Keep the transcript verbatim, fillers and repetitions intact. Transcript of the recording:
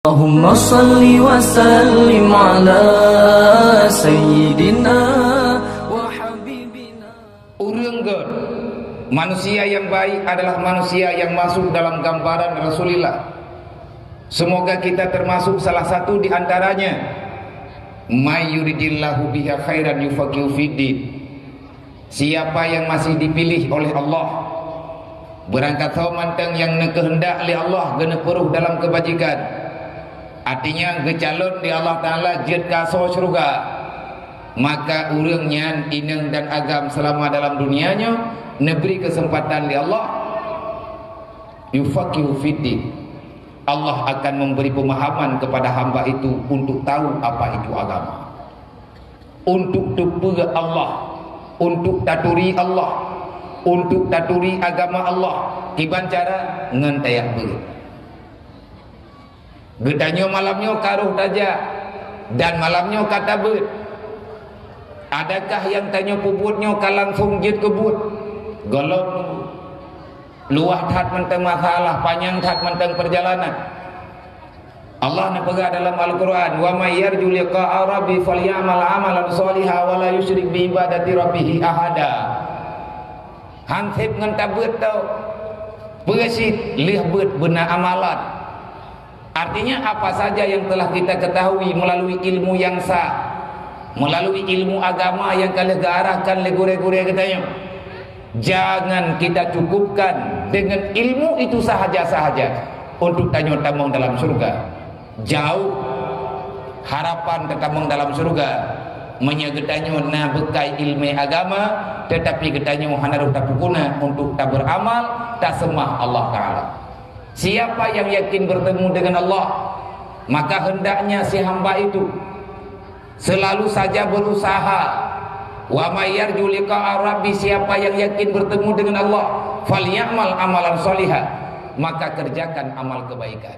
Allahumma salli wa sallim ala sayyidina wa habibina. Ureuëng gét, manusia yang baik adalah manusia yang masuk dalam gambaran Rasulullah. Semoga kita termasuk salah satu di antaranya. May yuridillahu biha khairan yufaqihu fiddin. Siapa yang masih dipilih oleh Allah, beurangkat soe mantong nyang neukeuheundak lé Allah geuneupeurôh dalam keubajikan, artinya geucalon lé Allah Taala jeuet keu asoe syeuruga, maka ureuëng nyan inong dan agam seulama dalam dunia nyoe neubri keuseumpatan lé Allah, yufaqihu fiddin. Allah akan memberi pemahaman kepada hamba itu untuk tahu apa itu agama. Untuk teupeue Allah, untuk taturi Allah, untuk taturi agama Allah, kiban cara ngon tajak beuet. Geutanyoe malam nyoe ka rôh tajak dan malam nyoe ka tabeuet. Adakah nyang tanyoe peubuet nyoe ka langsung jeuet keu buet? Gohlom. Luwah that mantong masalah, panyang that mantong peurjalanan. Allah neupeugah dalam Al-Qur'an, "Wa may yarju liqa'a rabbi falyamal amalan shaliha wa la yusyrik bi ibadati rabbih ahada." Hansép ngon tabeuet tau. Peue cit lheueh beuet beuna amalan. Artinya, apa saja yang telah kita ketahui melalui ilmu yang sah, melalui ilmu agama yang ka lheueh geuarahkan lé gurée-gurée geutanyoe, jangan kita cukupkan dengan ilmu itu sahaja-sahaja untuk tanyoe tamong dalam syurga. Jauh harapan teutamong dalam syurga meunyoe geutanyoe na beukai ileumé agama, teutapi geutanyoe hana rôh tapeuguna untuk tabeuramal, taseumah Allah Taala. Siapa yang yakin bertemu dengan Allah, maka hendaknya si hamba itu selalu saja berusaha. Wa may yarju liqa'a rabbi, siapa yang yakin bertemu dengan Allah, falyamal amalan shaliha, maka kerjakan amal kebaikan.